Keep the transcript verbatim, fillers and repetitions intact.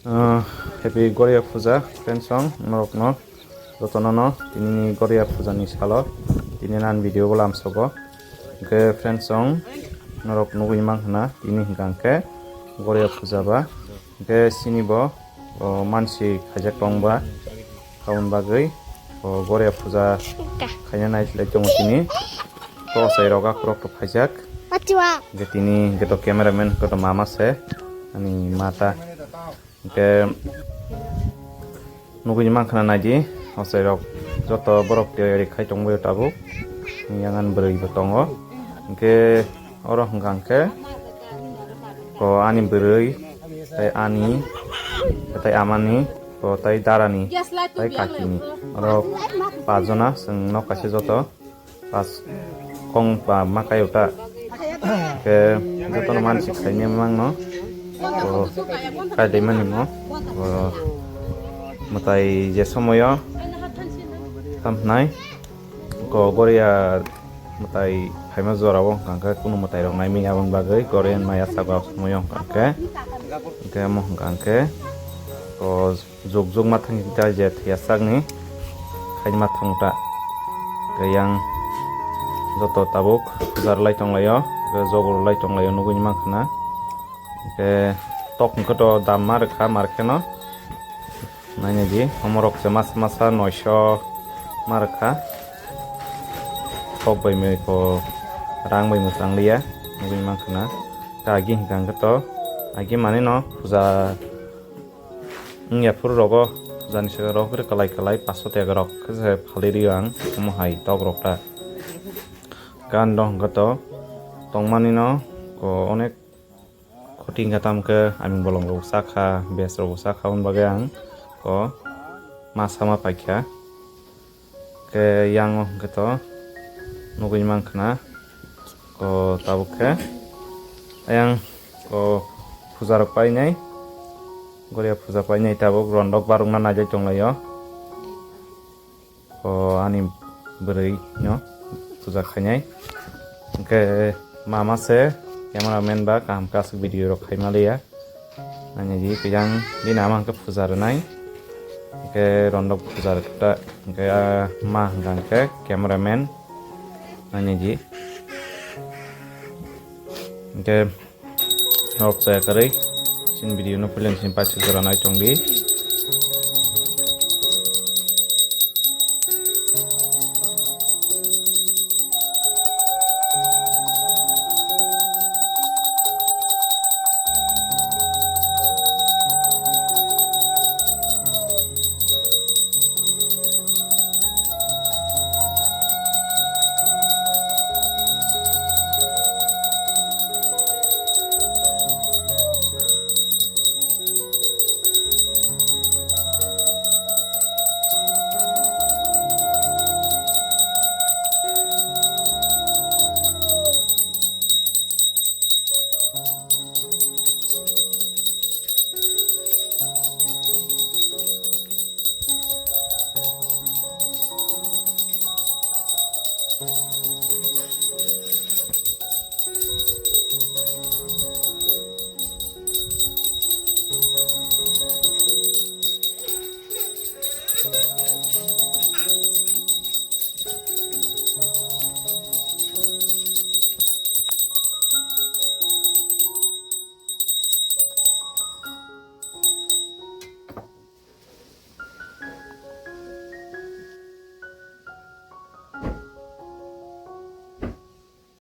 Ah, happy Goria Puja, friends song, norokno, jotono no, tini ni Goria Puja ni salo, tini nan video bo lamsogo. Hwnkhe friends song, norok nugwi mankha na, tini hwnkha hwnkhe Goria Puja ba, hwnkhe sini bo, o, mansi khaijak tong ba, aboni bagwi, o, Goria Puja khaina nai tongo tini, to sai rok akhorok to khaijak. Hwnkhe tini hwnkhe to cameraman hwnkhe to mama se, ani mata. Hwnkhe nugwi mankha na naidi, hosai rok joto borok tiyari khai tongbaio tabuk. Yang ani bwrwi bo tongo. Hwnkhe oro hwnkha hwnkhe ko ani bwrwi, tei ani, tei amani, ko tei darani, tei kakini. Oro pajona chwng nok kaisa joto. Pas kong pa ma kai uta. Ke jotono mansi khaini mangno. O kai dei mani mo. O mwtai je somoyo tam hnai. Ko Goria mwtai phaima jora o hwnkha khe kunu mwtai rok nai manya aboni bagwi Goria maya saka somoyo hwnkha khe. Hwnkhe mo hwnkha khe. Ko Jug jug ma thang ta je thwiya sakni khaima thang ta. Ke yang joto tabuk puja rwlai tonglaio, ke jogo rwlai tonglaio nugwi mankha na. Ke tok hwnkhe to dam ma rwkha markhe no. Naina di, omorok se masa masa noisho ma rwkha. Kok bai mui ko rang bai mwchang liya, nugwi mankha na. Ke agi hwnkha hwnkhe to, agi mani no puja Wngya phuru rogo jani saka rok kwrwi kwlai kwlai paso tega rok khe se phalwi rio ang omo hai tok rok ta. Gan rok hwnkhe to tongmani no ko onek khoti wngkha tamo khe aming bolong rok sakha bes rok bo sakha hwn bagwi ang ko ma sama paikha. Khe yang o hwnkhe to nugwi mankha na ko tabuk khe ayang ko puja rok painai Goria puja painai tabuk rondok barokna naijak tonglaio ko ani bwrwi no puja khainai hwnkhe mama se camera man ba kaham khe aswk video rok khaima liya. Nanya di kejang bini ama hwnkhe puja rwnai. Hwnkhe rondok puja rwkta hwnkhe ah, ma hwnkha hwnkhe cameraman. Nanya di. Hwnkhe norok chaya kwrwi chini video no puilani sini paithak jora nai tong di.